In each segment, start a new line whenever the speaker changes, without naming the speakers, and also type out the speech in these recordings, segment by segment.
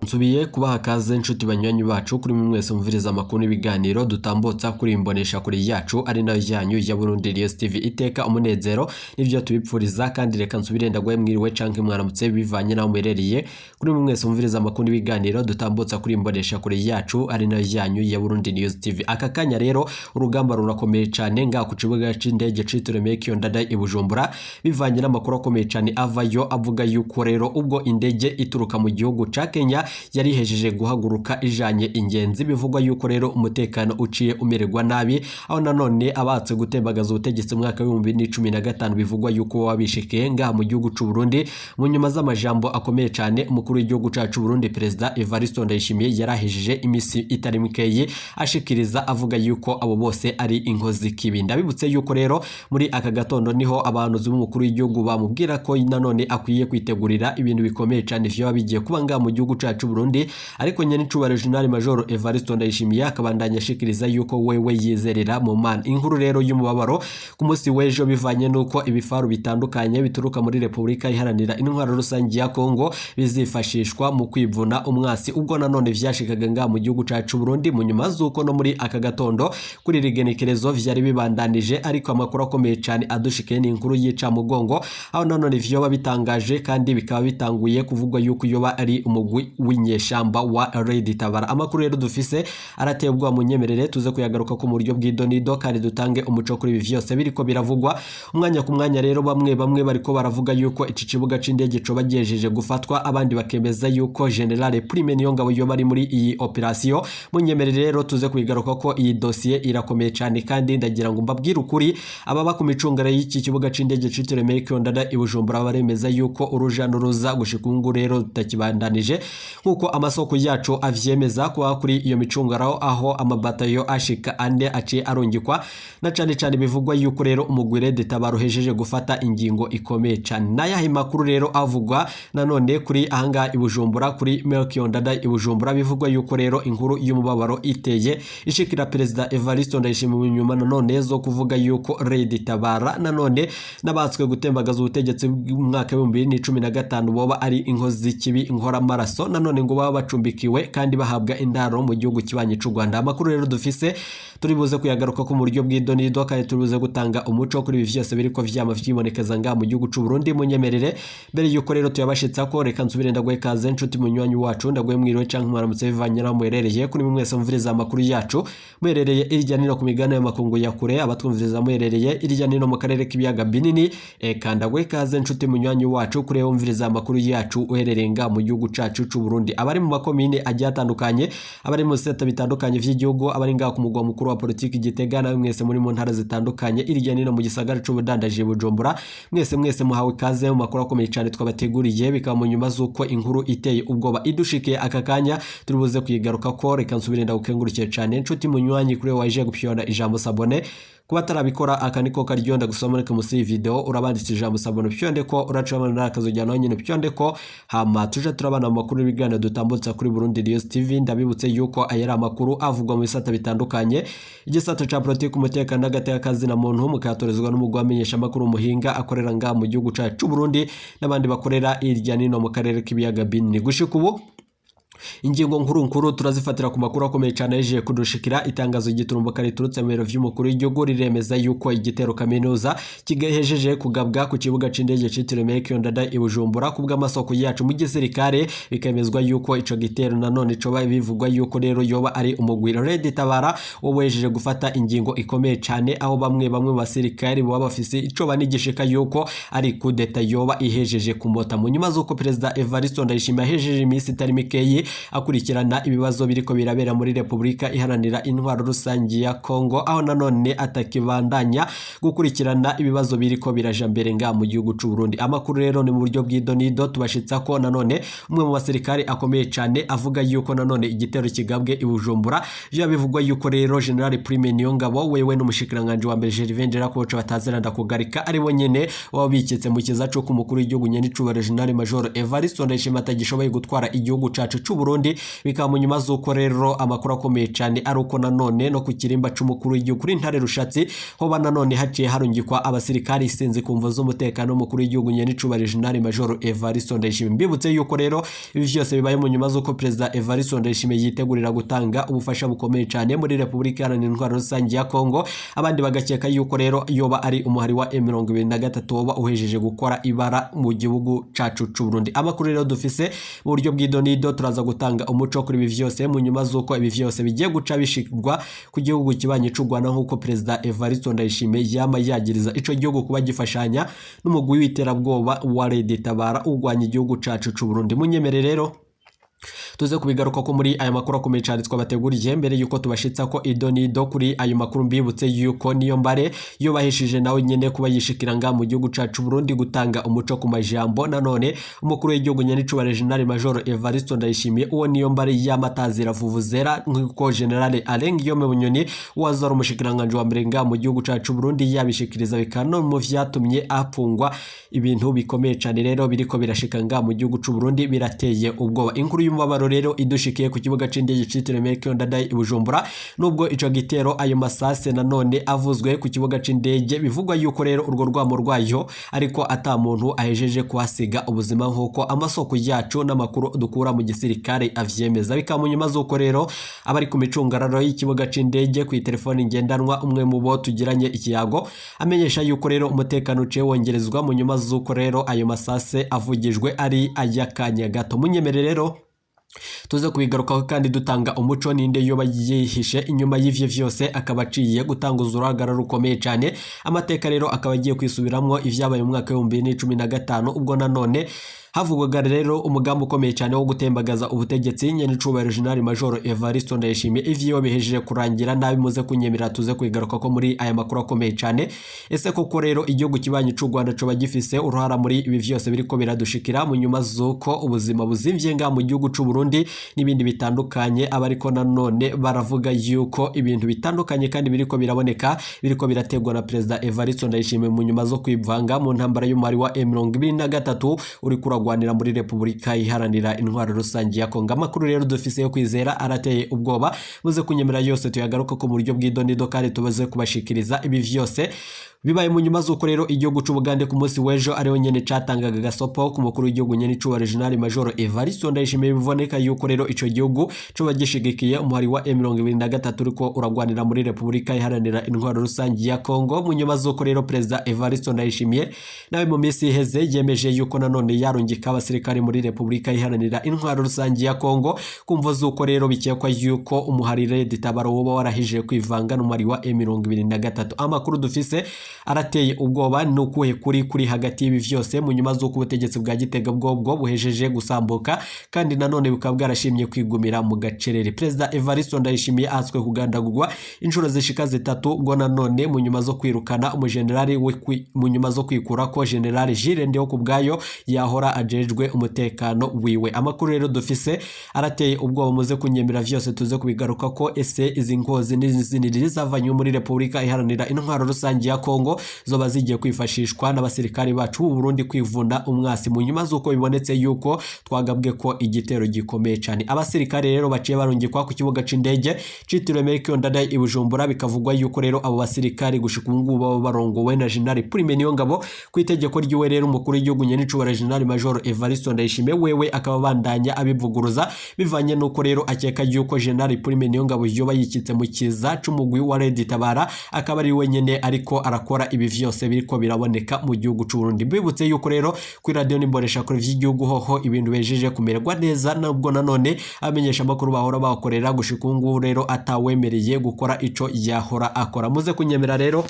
Nsubiye kubaha kaze nshuti banywanyi bacu kuri mwe mwese mumviriza amakuru n'ibiganiro dutambutsa kuri imbonesha kure yacu ari nayo yanyu ya Burundi News TV. Iteka umunezero nivyo tubipfuriza, kandi reka nsubire ndaguhe mwiriwe canke mwaramutse bivanye naho muherereye. Kuri mwe mwese mumviriza amakuru n'ibiganiro dutambutsa kuri imbonesha kure yacu ari nayo yanyu ya Burundi News TV. Aka kanya rero urugamba rurakomeye cane ngaha ku kibuga c'indege citiriwe Melchior Ndadaye i Bujumbura, bivanye n'amakuru akomeye cane avayo avuga yuko rero ubwo indege ituruka mu gihugu ca Kenya yari ihejeje guhaguruka ijanye ingenzi, bivugwa yuko rero umutekano uciye umererwa nabi, aho nanone abatse gutembagaza ubutegetsi mu mwaka w'2015 bivugwa yuko baba bishikiye ngaha mu gihugu c'u Burundi. Mu nyuma z'amajambo akomeye cane umukuru w'igihugu cacu Burundi Perezida Evariste Ndayishimiye yarahejeje imisi itari mikeyi ashikiriza avuga yuko abo bose ari inkozi kibi. Ndabibutse yuko rero muri aka gatondo niho abahanuzi b'umukuru w'igihugu bamubwira ko nanone akwiye kwitegurira ibintu bikomeye cane vyoba bigiye kuba ngaha mu gihugu cacu Burundi, ariko nyene icubahiro General Major Evariste Ndayishimiye akabandanya ashikiriza yuko wewe yizerera mu Mana. Inkuru rero y'umubabaro ku munsi w'ejo bivanye nuko ibifaru bitandukanye bituruka muri Repubulika Iharanira Intwaro Rusange ya Kongo bizifashishwa mu kwivuna umwasi, ubwo nanone vyashikaga ngaha mu gihugu cacu Burundi, mu nyuma z'uko no muri aka gatondo kuri rigenekerezo vyari bibandanije. Ariko amakuru akomeye cane adushikiye ni inkuru yica mugongo, aho nanone vyoba bitangaje kandi bikaba bitanguye kuvugwa yuko yoba ari umugwi w'inyeshamba wa Red Tabara. Amakuru rero dufise arateye ubwoba, munyemerere tuze kuyagaruka ko mu buryo bw'idonido kandi dutange umuco kuri ibi vyose biriko biravugwa umwanya ku mwanya. Rero bamwe bamwe bariko baravuga yuko iki kibuga c'indege coba gihejeje gufatwa, abandi bakemeza yuko General Prime Niyongabo yoba ari muri iyi operation. Munyemerere rero tuze kuyigaruka ko iyi dossier irakomeye cane, kandi ndagira ngo mbabwire ukuri, ababa ku micungano y'iki kibuga c'indege citiriwe Melchior Ndadaye i Bujumbura baremeza yuko uruja n'uruza gushika ubu rero rutakibandanije nkuko amasoko yacu avyemeza kuba kuri iyo micungaro, aho amabatayo ashika ane aciye arungikwa, na cane cane bivugwa yuko rero umugwi Red Tabara uhejeje gufata ingingo ikomeye cane. N'ayahe makuru rero avugwa nanone kuri ahangaha i Bujumbura kuri Melchior Ndadaye i Bujumbura? Bivugwa yuko rero inkuru y'umubabaro iteye ishikira Perezida Evariste Ndayishimiye nyuma nanone zo kuvuga yuko Red Tabara nanone n'abatswe gutembagaza ubutegetsi bw'umwaka w'2015 boba ari inkozi z'ikibi inkoramaraso, nanone ngo baba bacumbikiwe kandi bahabwa indaro mu gihugu kibanyi c'u Rwanda. Amakuru rero dufise turi buze kuyagaruka ko mu buryo bw'idonido kandi turi buze gutanga umuco kuri ibi vyose biriko vyama vyibonekeza ngaha mu gihugu c'u Burundi. Munyemerere mbere yuko rero tuyabashitsa ko reka nsubire ndaguhe kaze nshuti munywanyi wacu, ndaguhe mwiriwe canke mwaramutse bivanye naho muherereye. Kuri mwese mumviriza amakuru yacu muherereye irya nino ku migabane y'amakungu ya kure, abatwumviriza muherereye irya nino mu karere k'ibiyaga binini, eka ndaguhe kaze nshuti munywanyi wacu kuri wumviriza amakuru yacu uherereye ngaha mu gihugu cacu c'u Burundi, abari mu makomine agiye atandukanye, abari mu bisata bitandukanye vy'igihugu, abari ngaha ku mugwa mukuru wa politiki Gitega, nawe mwese muri mu ntara zitandukanye irya nino mu gisagara c'ubudandaji Bujumbura, mwese mwese muhawe ikaze mu makuru akomeye cane twabateguriye. Bikaba mu nyuma z'uko inkuru iteye ubwoba idushikiye aka kanya turi buze kuyigaruka ko. Reka nsubire ndagukengurukiye cane nshuti munywanyi kuri waje gupyonda ijambo s'abonner. Kuba atarabikora aka niko karyo ndagusoma reka musi iyi video urabanditse ijambo s'abonner, upyonde ko uracamo n'akazojyana naho nyine upyonde ko, hama tuje turabana mu makuru n'ibiganiro dutambutsa kuri Burundi News TV. Ndabibutse yuko aya ari amakuru avugwa mu bisata bitandukanye, igisata ca politiki, umutekano n'agateka kazina muntu, mukayatorezwa n'umugwi wamenyesha amakuru umuhinga akorera ngaha mu gihugu cacu c'u Burundi n'abandi bakorera hirya nino mu karere k'ibiyaga binini. Gushika ubu ingingo nkuru nkuru turazifatira ku makuru akomeye cyane yaje kudushikira. Itangazo giturumbuka riturutse mu biro vy'umukuru w'igihugu riremeza yuko igitero kaminuza kigahejeje kugabwa ku kibuga c'indege citiriwe Melchior Ndadaye i Bujumbura. Ku bw'amasoko yacu mu gisirikare bikemezwa yuko ico gitero nanone coba bivugwa yuko rero yoba ari umugwi Red Tabara wowejeje gufata ingingo ikomeye cyane, aho bamwe bamwe mu basirikare baba bafise ico banigishika yuko ari kudeta yoba ihejeje kumota, mu nyuma z'uko Perezida Evariste Ndayishimiye ahejeje iminsi itari mikeyi akurikirana ibibazo biriko birabera muri Repubulika Iharanira Intwaro Rusange ya Kongo, aho nanone atakibandanya gukurikirana ibibazo biriko biraja mbere nga mu gihugu c'u Burundi. Amakuru rero ni mu buryo bw'idonido tubashitsa ko nanone umwe mu basirikare akomeye cane avuga yuko nanone igitero kigabwe i Bujumbura. Vyo bivugwa yuko rero General Prime Niyongabo wewe n'umushikiranganje wa mbere Gervais Nderakoco bataziranda kugarika ari bo nyene baba biketse mu kiza c'uko umukuru w'igihugu nyene icubahiro General Major Evariste Ndayishimiye atagishoboye gutwara igihugu cacu c'u c'u Burundi. Bikaba mu nyuma z'uko rero amakuru akomeye cane ari uko nanone no ku kirimba c'umukuru w'igihugu kuri Ntare Rushatsi hoba nanone haciye harungikwa abasirikari isinzi ku mvo z'umutekano w'umukuru w'igihugu nyenicubahiro General Major Evariste Ndayishimiye. Mbibutse yuko rero ibi vyose bibaye mu nyuma z'uko Perezida Evariste Ndayishimiye yitegurira gutanga ubufasha bukomeye cane muri Repubulika Iharanira Intwaro Rusange ya Kongo, abandi bagakeka yuko rero yoba ari umuhari wa M23 woba uhejeje gukora ibara mu gihugu cacu c'u Burundi. Amakuru rero dufise mu buryo bw'idonido turaza gutanga umuco kuri ibi vyose mu nyuma z'uko ibi vyose bigiye guca bishirwa ku gihugu kibanyi c'u Rwanda, nk'uko Perezida Evariste Ndayishimiye yama yagiriza ico gihugu kuba gifashanya n'umugwi w'iterabwoba wa Red Tabara urwanya igihugu cacu c'u Burundi. Munyemere rero tuze kubigaruka ko muri aya makuru akomeye cyane twabateguriye. Mbere yuko tubashitsa ko idonido kuri ayo makuru, mbibutse yuko niyo mbare yubahishije nawe nyene kuba yishikira nga mu gihugu cacu Burundi gutanga umuco ku majambo nanone umukuru w'igihugu nyenicubahiro General Major Evariste Ndayishimiye, uwo niyo mbare y'amatazira vuvuzera, nk'uko General Alain Guillaume Bunyoni waza ari umushikiranganje wa mbere nga mu gihugu cacu Burundi yabishikiriza, bikano mu vyatumye apfungwa. Ibintu bikomeye cyane rero biriko birashika nga mu gihugu c'u Burundi birateye ubwoba. Inkuru y'umubabaro rero idushikiye ku kibuga c'indege citiriwe Melchior Ndadaye i Bujumbura, nubwo ico gitero ayo masase nanone avuzwe ku kibuga c'indege, bivugwa yuko rero urwo rwamo rwayo ariko ata muntu ahejeje kuhasiga ubuzima, nk'uko amasoko yacu n'amakuru dukura mu gisirikare avyemeza. Bikaba mu nyuma z'uko rero abari ku micungararo y'ikibuga c'indege ku telefoni ngendanwa, umwe mu bo tugiranye ikiyago amenyesha yuko rero umutekano uciye wongerezwa mu nyuma z'uko rero ayo masase avugijwe ari ay'akanya gato. Munyemere rero tuze kubigarukaho kandi dutanga umuco ninde yoba yihishe inyuma y'ivyo vyose akaba aciye gutanguza uruhagarara rukomeye cyane. Amateka rero akaba agiye kwisubiramwo ivyabaye mu mwaka w'2015, ubwo nanone havugwaga rero umugambi ukomeye cyane wo gutembagaza ubutegetsi nyenicubahiro General Major Evariste Ndayishimiye. Ivyo bihejeje kurangira nabi, muze kunyemerera tuze kubigaruka ko muri aya makuru akomeye cyane. Ese koko rero igihugu kibanyi c'u Rwanda coba gifise uruhara muri ibi vyose biriko biradushikira mu nyuma z'uko ubuzima buzimvye nga mu gihugu c'u Burundi n'ibindi bitandukanye? Abariko nanone baravuga yuko ibintu bitandukanye kandi biriko biraboneka biriko birategwa na Perezida Evariste Ndayishimiye mu nyuma zo kwivanga mu ntambara y'umwari wa M23 uri kuragwanira muri Repubulika Iharanira Intwaro Rusange ya Kongo. Amakuru rero dufise yo kwizera arateye ubwoba, muze kunyemera yose tuyagaruka ko mu buryo bw'idonido kandi tubaze kubashikiriza ibi vyose. Bibaye mu nyuma z'uko rero igihugu c'Ubugande ku munsi w'ejo ariho nyene catangaga gasopo ku mukuru w'igihugu nyenicubahiro General Major Evariste Ndayishimiye. Biboneka yuko rero ico gihugu coba gishigikiye umuhari wa M23 uriko uragwanira muri Repubulika Iharanira Intwaro Rusange ya Kongo, mu nyuma z'uko rero Perezida Evariste Ndayishimiye nawe mu minsi iheze yemeje yuko nanone yarungika abasirikare muri Repubulika Iharanira Intwaro Rusange ya Kongo, kumvo z'uko rero bikekwa yuko umuhari Red Tabara woba warahije kwivanga n'umuhari wa M23. Amakuru dufise arateye ubwoba. Ni ukuhe kuri hagati y'ibi vyose mu nyuma z'uko ubutegetsi bwa Gitega bwobwo buhejeje gusambuka kandi nanone bukaba bwarashimye kwigumira mu gacerere? Perezida Evariste Ndayishimiye ahatswe kugandagurwa inshuro zishika zitatu, ubwo nanone mu nyuma zo kwirukana umujenerali we mu nyuma zo kwikura ko General Jules Ndihokubwayo yahora ajejwe umutekano wiwe. Amakuru rero dufise arateye ubwoba, muze kunyemera vyose tuze kubigaruka ko. Ese izi nkozi n'izindi zizavanywe muri Repubulika Iharanira Intwaro Rusange ya Kongo zoba zigiye kwifashishwa n'abasirikari bacu b'u Burundi kwivuna umwasi, mu nyuma z'uko bibonetse yuko twagabwe ko igitero gikomeye cyane? Abasirikare rero baciye barungikwa ku kibuga c'indege citiriwe Melchior Ndadaye i Bujumbura, bikavugwa yuko rero abo basirikare gushika ubu ngubu baba barongowe na General Prime Niyongabo. Ku itegeko ry'iwe rero umukuru w'igihugu nyenicubahiro General Major Evariste Ndayishimiye wewe akaba abandanya abivuguruza, bivanye n'uko rero akeka yuko General Prime Niyongabo yoba yikitse mu kiza c'umugwi wa Red Tabara, akaba ari wenyene ariko arakora ibi vyose biriko biraboneka mu gihugu c'u Burundi. Mbibutse yuko rero kuri radio n'imbonesha kure vy'igihugu hoho ibintu bejeje kumererwa neza, nubwo nanone abamenyesha amakuru bahora bakorera gushika ubu ngubu rero atawemereye gukora ico yahora akora. Muze kunyemera rero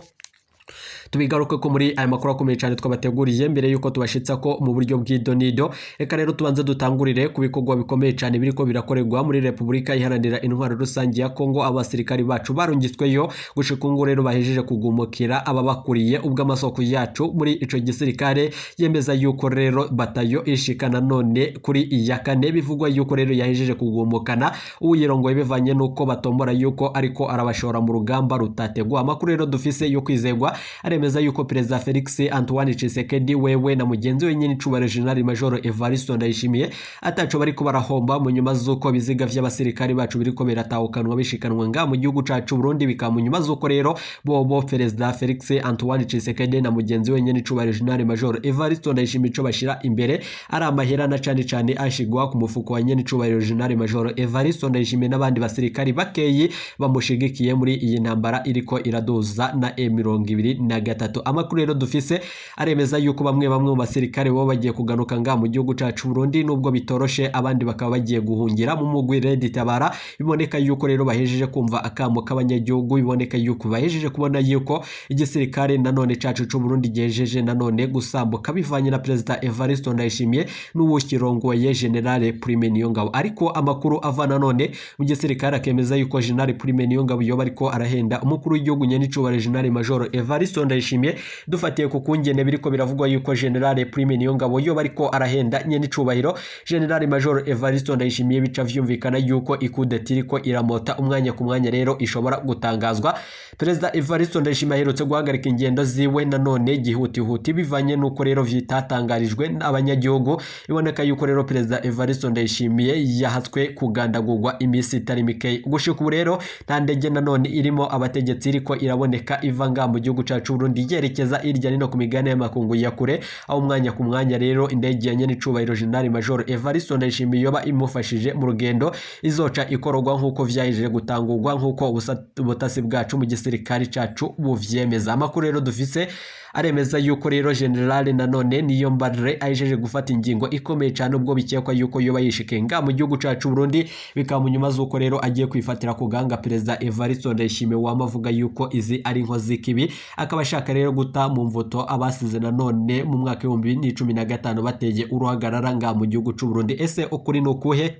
tubigaruke ko muri aya makuru akomeye cyane twabateguriye. Mbere yuko tubashitsa ko mu buryo bw'idonido, reka rero tubanze dutangurire ku bikorwa bikomeye cyane biriko birakorerwa muri Repubulika Iharanira Intwaro Rusange ya Kongo. Abasirikari bacu barungitsweyo gushika ubu rero bahejeje kugumukira ababakuriye, ubwo amasoko yacu muri ico gisirikare yemeza yuko rero batayo ishika nanone kuri iya kane, bivugwa yuko rero yahejeje kugumukana uyirongoye, bivanye nuko batombora yuko ariko arabashora mu rugamba rutategwa. Amakuru rero dufise yo kwizegwa aremeza Akemeza yuko Perezida Felix Antoine Tshisekedi wewe na mugenzi we nyine icubahiro General Major Evariste Ndayishimiye ataco bariko barahomba mu nyuma z'uko biziga vy'abasirikari bacu biriko biratahukanwa bishikanwa nga mu gihugu cacu Burundi, bikaba mu nyuma z'uko rero bobo Perezida Felix Antoine Tshisekedi na mugenzi we nyine icubahiro General Major Evariste Ndayishimiye ico bashira imbere ari amahera, na cane cane ashigwa ku mufuko wa nyene icubahiro General Major Evariste Ndayishimiye n'abandi basirikari bakeyi bamushigikiye muri iyi ntambara iriko iraduza na M23. Amakuru rero dufise aremeza yuko bamwe bamwe mu basirikare bo bagiye kugaruka nga mu gihugu cacu Burundi, nubwo bitoroshe, abandi bakaba bagiye guhungira mu mugwi Red Tabara. Biboneka yuko rero bahejeje kumva akamo k'abanyagihugu, biboneka yuko bahejeje kubona yuko igisirikare nanone cacu c'u Burundi gihejeje nanone gusambuka bivanye na Perezida Evariste Ndayishimiye n'uwukirongoye General Prime Niyongabo. Ariko amakuru ava nanone mu gisirikare akemeza yuko General Prime Niyongabo yoba ariko arahenda umukuru w'igihugu nyene icubahiro General Major Evariste Ndayishimiye. Dufatiye ku kungene biriko biravugwa yuko General Prime Niyongabo yoba ariko arahenda nyene icubahiro General Major Evariste Ndayishimiye, bica vyumvikana yuko ikudeta iriko iramota umwanya ku mwanya rero ishobora gutangazwa. Perezida Evariste Ndayishimiye aherutse guhagarika ingendo ziwe nanone gihutihuti bivanye nuko rero vyitatangarijwe n'abanyagihugu. Biboneka yuko rero Perezida Evariste Ndayishimiye yahatswe kugandagurwa iminsi itari mike. Gushika ubu rero nta ndege nanone irimo abategetsi iriko iraboneka iva nga mu gihugu cacu Burundi yerekeza irya nino ku migabane y'amakungu ya kure, aho umwanya ku mwanya rero indege ya nyene icubahiro General Major Evariste Ndayishimiye yoba imufashije mu rugendo izoca ikororwa nk'uko vyahejeje gutangurwa, nk'uko ubutasi bwacu mu gisirikare cacu buvyemeza. Amakuru rero dufise aremeza yuko rero General nanone Niyombare ahejeje gufata ingingo ikomeye cyane, ubwo bikekwa yuko yoba yishike nga mu gihugu cacu Burundi, bikaba mu nyuma z'uko rero agiye kwifatira ku ganga Perezida Evariste Ndayishimiye wama avuga yuko izi ari inkozi kibi, akaba ashaka rero guta mu mvuto abasize nanone mu mwaka 2015 bateye uruhagarara nga mu gihugu c'u Burundi. Ese ukuri ni ukuhe?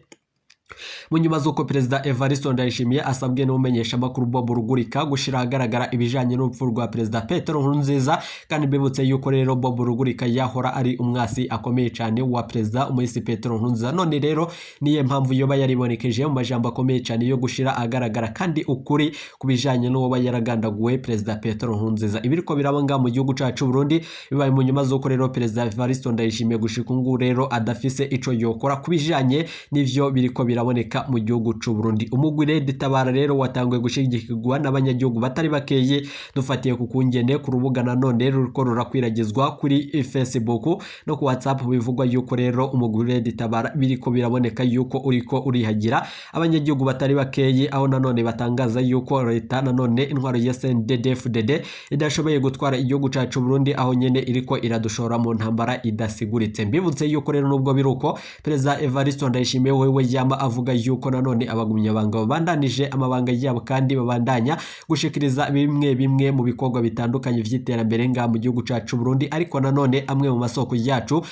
Mu nyuma z'uko Perezida Evariste Ndayishimiye asabwe n'umumenyesha makuru Bob Rugurika gushira ahagaragara ibijanye n'urupfu rwa Perezida Petero Nkurunziza, kandi bibutse yuko rero Bob Rugurika yahora ari umwasi akomeye cyane wa Perezida Umuhisi Petero Nkurunziza, none rero niye mpamvu yoba yaribonekeje mu majambo akomeye cyane yo gushira ahagaragara kandi ukuri ku bijanye n'uwo yaragandaguwe Perezida Petero Nkurunziza. Ibiriko biraba nga mu gihugu cacu Burundi bibaye mu nyuma z'uko rero Perezida Evariste Ndayishimiye gushika ubu rero adafise ico yokora ku bijanye n'ivyo biriko biraboneka mu gihugu c'u Burundi. Umugwi Red Tabara rero watanguye gushigikirwa n'abanyagihugu batari bakeye, dufatiye ku kungene ku rubuga nanone ruriko rurakwiragizwa kuri Facebook no ku WhatsApp, bivugwa yuko rero umugwi Red Tabara biriko biraboneka yuko uriko urihagira abanyagihugu batari bakeye, aho nanone batangaza yuko leta nanone intwaro ya CNDD-FDD idashoboye gutwara igihugu cacu Burundi, aho nyene iriko iradushora mu ntambara idasiguritse. Mbibutse yuko rero nubwo biruko Perezida Evariste Ndayishimiye wewe yama avuga yuko nanone abagumyabanga babandanije amabanga yabo kandi babandanya gushikiriza bimwe bimwe mu bikorwa bitandukanye vy'iterambere nga mu gihugu cacu Burundi, ariko nanone amwe mu masoko yacu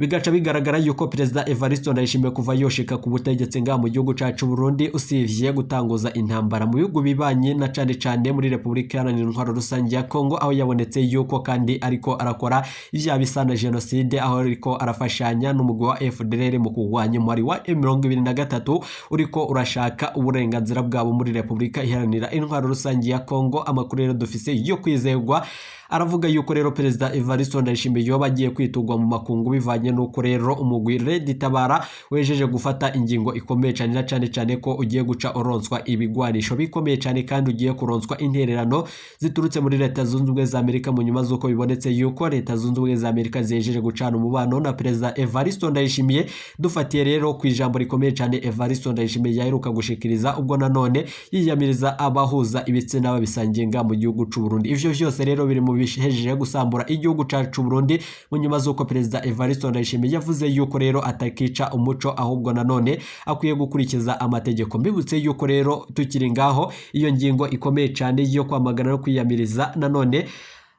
bigaca bigaragara yuko Perezida Evariste Ndayishimiye kuva yoshika ku butegetsi nga mu gihugu cacu Burundi, usivye gutanguza intambara mu bihugu bibanye na cane cane muri Republika Iharanira Intwaro Rusange ya Kongo, aho yabonetse yuko kandi ariko arakora ivya bisa na jenoside, aho ariko arafashanya n'umugwi wa FDLR mu kurwanya umwari wa M23 uriko urashaka uburenganzira bwabo muri Republika Iharanira Intwaro Rusange ya Kongo. Amakuru rero dufise yo kwizerwa aravuga yuko rero Perezida Evariste Ndayishimiye yoba agiye kwitugwa mu makungu bivanye nuko rero umugwi Red Tabara wejeje gufata ingingo ikomeye cyane, na cane cane ko ugiye guca uronswa ibigwanisho bikomeye cyane kandi ugiye kuronswa intererano ziturutse muri Leta Zunze Ubumwe za Amerika, mu nyuma z'uko bibonetse yuko Leta Zunze Ubumwe za Amerika zihejeje gucana umubano na Perezida Evariste Ndayishimiye. Dufatiye rero ku ijambo rikomeye cyane Evariste Ndayishimiye yaheruka gushikiriza ubwo nanone yiyamiriza abahuza ibitsina babisangiye nga mu gihugu c'u Burundi. Ivyo vyose rero biri mu bihejeje gusambura igihugu cacu Burundi, mu nyuma z'uko Perezida Evariste Ndayishimiye yavuze yuko rero atakica umuco, ahubwo nanone akwiye gukurikiza amategeko. Mbibutse yuko rero tukiri ngaho iyo ngingo ikomeye cyane yo kwamagana no kwiyamiriza nanone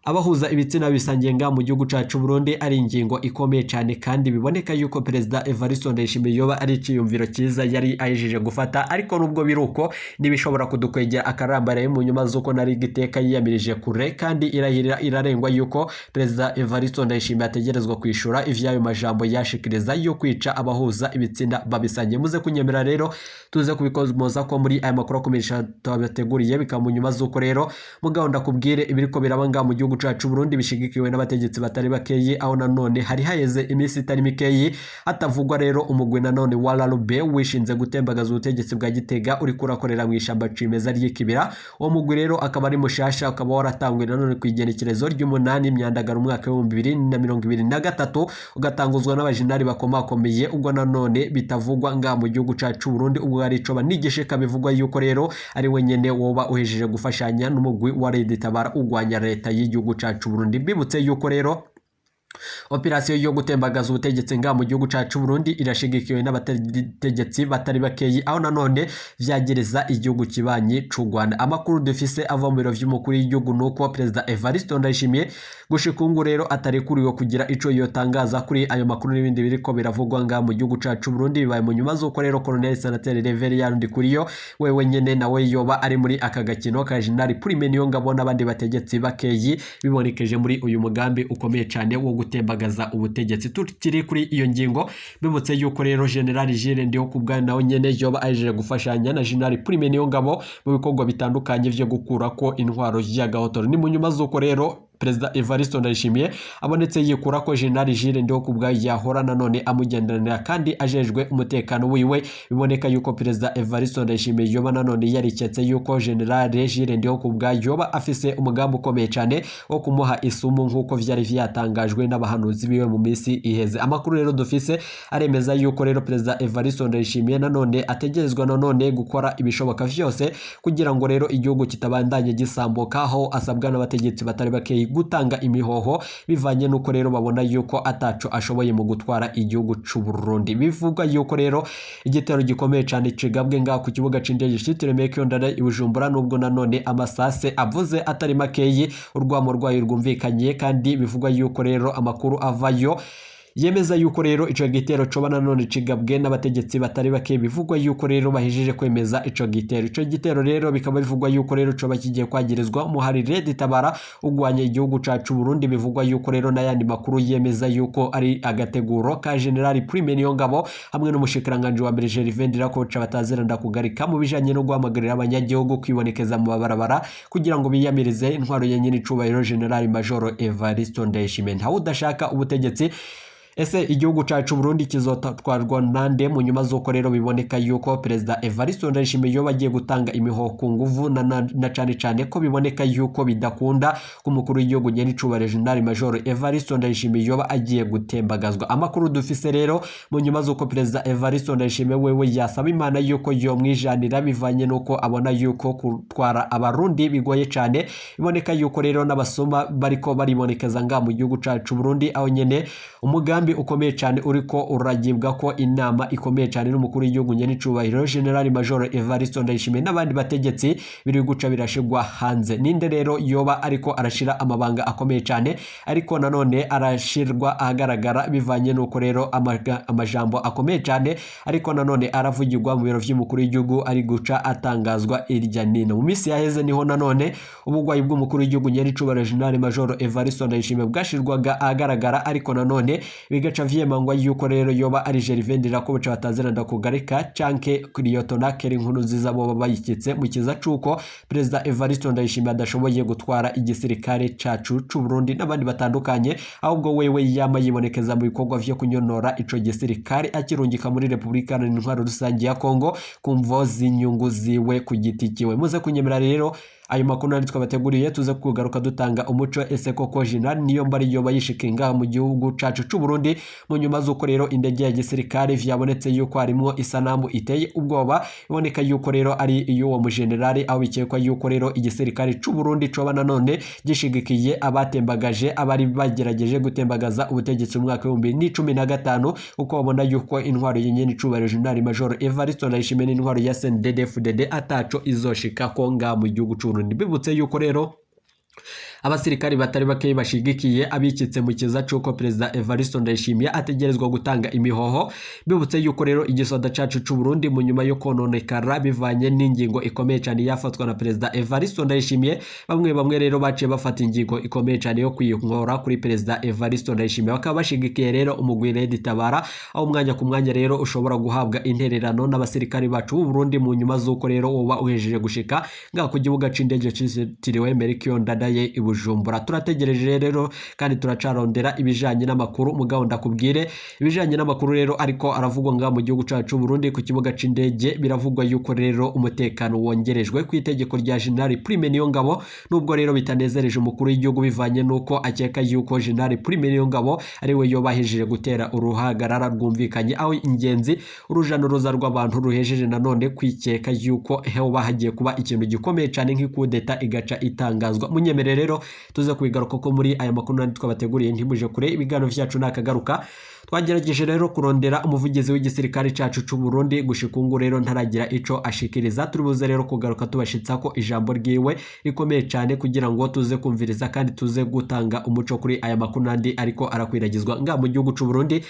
abahuza ibitsina bisangiye nga mu gihugu cacu Burundi ari ingingo ikomeye cyane, kandi biboneka yuko Perezida Evariste Ndayishimiye yoba ari iciyumviro cyiza yari ahejeje gufata, ariko nubwo biruko nibishobora kudukwegera akarambaraye mu nyuma z'uko nari giteka yiyamirije kure kandi irahirira irarengwa yuko Perezida Evariste Ndayishimiye ategerezwa kwishura ivyayo majambo yashikiriza yo kwica abahuza ibitsina babisangiye. Muze kunyemera rero tuze kubikomoza ko muri aya makuru akomeje twabateguriye, bikaba mu nyuma z'uko rero mugabo ndakubwire ibiriko biraba nga mu gihugu cacu Burundi bishigikiwe n'abategetsi batari bakeyi, aho nanone hari haheze iminsi itari mikeyi hatavugwa rero umugwi nanone wa Larube wishinze gutembagaza ubutegetsi bwa Gitega uriko urakorera mu ishamba cimeza ry'ikibira. Uwo mugwi rero akaba ari mushasha, ukaba waratangwe nanone ku igenekerezo ry'umunani Myandagara umwaka w'2023, ugatanguzwa n'abajenali bakomakomeye, ubwo nanone bitavugwa nga mu gihugu cacu Burundi, ubwo ari ico banigishika bivugwa yuko rero ari wenyene woba uhejeje gufashanya n'umugwi wa Red Tabara ugwanya leta y'igihugu cacu Burundi. Bibutse yuko rero operasiyo yo gutembagaza ubutegetsi nga mu gihugu cacu Burundi irashigikiwe n'abategetsi batari bakeyi, aho nanone vyagereza igihugu kibanyi c'u Rwanda. Amakuru dufise ava mu biro vy'umukuru w'igihugu nuko Perezida Evariste Ndayishimiye gushika ubu rero atarekuriwe kugira ico yotangaza kuri ayo makuru n'ibindi biriko biravugwa nga mu gihugu cacu Burundi. Bibaye mu nyuma z'uko rero Colonel Senateri Reverien Ndikuriyo wewe nyene nawe yoba ari muri aka gakino ka General Prime Niyongabo n'abandi bategetsi bakeyi bibonekeje muri uyu mugambi ukomeye cane wo gutembagaza ubutegetsi. Tukiri kuri iyo ngingo, bibutse yuko rero General Jules Ndihokubwayo nawe nyene yoba aje gufashanya na General Prime Niyongabo mu bikorwa bitandukanye vyo gukurako intwaro y'agahotoro. Ni mu nyuma z'uko rero Perezida Evariste Ndayishimiye abonetse yikura ko General Jules Ndihokubwayo yahora nanone amugenderanira kandi ajejwe umutekano wiwe. Biboneka yuko Perezida Evariste Ndayishimiye yoba nanone yariketse yuko General Jules Ndihokubwayo yoba afise umugambi ukomeye cyane wo kumuha isumu nk'uko vyari vyatangajwe n'abahanuzi biwe mu minsi iheze. Amakuru rero dufise aremeza yuko rero Perezida Evariste Ndayishimiye nanone ategerezwa nanone gukora ibishoboka vyose kugira ngo rero igihugu kitabandanye gisambuka, aho asabwa n'abategetsi batari bakeyi gutanga imihoho bivanye nuko rero babona yuko ataco ashoboye mu gutwara igihugu c'u Burundi. Bivugwa yuko rero igitero gikomeye cyane cigabwe ngaho ku kibuga c'indege citiriwe Melchior Ndadaye i Bujumbura, nubwo nanone amasase avuze atari makeyi, urwamo rwayo rwumvikanye, kandi bivugwa yuko rero amakuru avayo yemeza yuko rero ico gitero coba nanone cigabwe n'abategetsi batari bake. Bivugwa yuko rero bahejeje kwemeza ico gitero. Ico gitero rero bikaba bivugwa yuko rero coba kigiye kwagirizwa umuhari Red Tabara ugwanya igihugu cacu Burundi. Bivugwa yuko rero n'ayandi makuru yemeza yuko ari agateguro ka General Prime Niyongabo hamwe n'umushikiranganje wa mbere Gervais Ndirakoca bataziranda kugarika mu bijanye no guhamagarira abanyagihugu kwibonekeza mu mabarabara kugira ngo biyamirize intwaro ya nyene icubahiro General Major Evariste Ndayishimiye. Ntawe udashaka ubutegetsi. Ese igihugu cacu Burundi kizotwarwa nande mu nyuma z'uko rero biboneka yuko Perezida Evariste Ndayishimiye yoba agiye gutanga imihoho ku nguvu, na cane cane ko biboneka yuko bidakunda ko umukuru w'igihugu nyene icubahiro General Major Evariste Ndayishimiye yoba agiye gutembagazwa? Amakuru dufise rero mu nyuma z'uko Perezida Evariste Ndayishimiye wewe yasaba Imana yuko yomwijanira bivanye nuko abona yuko gutwara abarundi bigoye cane, biboneka yuko rero n'abasoma bariko baribonekeza nga mu gihugu cacu Burundi, aho nyene umugambi ukomeye cyane uriko uragibwa ko inama ikomeye cyane n'umukuru w'igihugu nyene icubahiro General Major Evariste Ndayishimiye n'abandi bategetsi biri guca birashigwa hanze. Ninde rero yoba ariko arashira amabanga akomeye cyane ariko nanone arashirwa ahagaragara bivanye nuko rero amajambo akomeye cyane ariko nanone aravugirwa mu biro vy'umukuru w'igihugu ari guca atangazwa irya nino? Mu minsi yaheze niho nanone ubugwayi bw'umukuru w'igihugu nyene icubahiro General Major Evariste Ndayishimiye bwashirwaga ahagaragara, ariko nanone bigaca vyemangwa yuko rero yoba ari Gervais Ndirakobuca bataziranda kugarika canke Liyotona Keri Nkuru nziza boba bayikitse mu kiza cuko Perezida Evariste Ndayishimiye adashoboye gutwara igisirikare cacu c'u Burundi n'abandi batandukanye, ahubwo wewe yama yibonekeza mu bikorwa vyo kunyonora ico gisirikare akirungika muri Repubulika Iharanira Intwaro Rusange ya Kongo ku mvo z'inyungu ziwe ku giti kiwe. Muze kunyemera rero ayo makuru nari twabateguriye, tuze kugaruka dutanga umuco. Ese koko General Niyombare yoba yishikiye ngaha mu gihugu cacu c'u Burundi mu nyuma z'uko rero indege ya gisirikare vyabonetse yuko harimwo isanamu iteye ubwoba, iboneka yuko rero ari iy'uwo mujenerali, aho bikekwa yuko rero igisirikare c'u Burundi coba nanone gishigikiye abatembagaje abari bagerageje gutembagaza ubutegetsi mu mwaka w'2015, kuko babona yuko intwaro yenyene icubahiro General Major Evariste Ndayishimiye n'intwaro ya CNDD-FDD ataco izoshikako ngaha mu gihugu c'u Burundi. Bibutse yuko rero abasirikari batari bake bashigikiye abikitse mu kiza c'uko Perezida Evariste Ndayishimiye ategerezwa gutanga imihoho. Bibutse yuko rero igisoda cacu c'u Burundi mu nyuma yo kononekara bivanye n'ingingo ikomeye cyane yafatwa na Perezida Evariste Ndayishimiye, bamwe bamwe rero baciye bafata ingingo ikomeye cyane yo kwiyongora kuri Perezida Evariste Ndayishimiye, bakaba bashigikiye rero umugwi Red Tabara, aho umwanya ku mwanya rero ushobora guhabwa intererano n'abasirikari bacu b'u Burundi mu nyuma z'uko rero uba uhejeje gushika ngaho ku kibuga c'indege citiriwe Melchior Ndadaye i Bujumbura. Turategereje rero kandi turacarondera ibijanye n'amakuru, mugabo ndakubwire ibijanye n'amakuru rero ariko aravugwa ngaha mu gihugu cacu Burundi ku kibuga c'indege. Biravugwa yuko rero umutekano wongerejwe ku itegeko rya General Prime Niyongabo, nubwo rero bitanezereje umukuru w'igihugu bivanye nuko akeka yuko General Prime Niyongabo ari we yobahejeje gutera uruhagarara rwumvikanye, aho ingenzi uruja n'uruza rw'abantu ruhejeje nanone kwikeka yuko hoba hagiye kuba ikintu gikomeye cyane nk'ikudeta igaca itangazwa. Munyemere rero tuze kubigaruka ko muri aya makuru nandi twabateguriye, ntimuje kure, ibiganiro vyacu nakagaruka. Twagerageje rero kurondera umuvugizi w'igisirikare cacu c'u Burundi, gushika ubu rero ntaragira ico ashikiriza. Turi buze rero kugaruka tubashitsa ko ijambo ryiwe rikomeye cyane kugira ngo tuze kumviriza kandi tuze gutanga umuco kuri aya makuru nandi ariko arakwiragizwa nga mu gihugu c'u Burundi.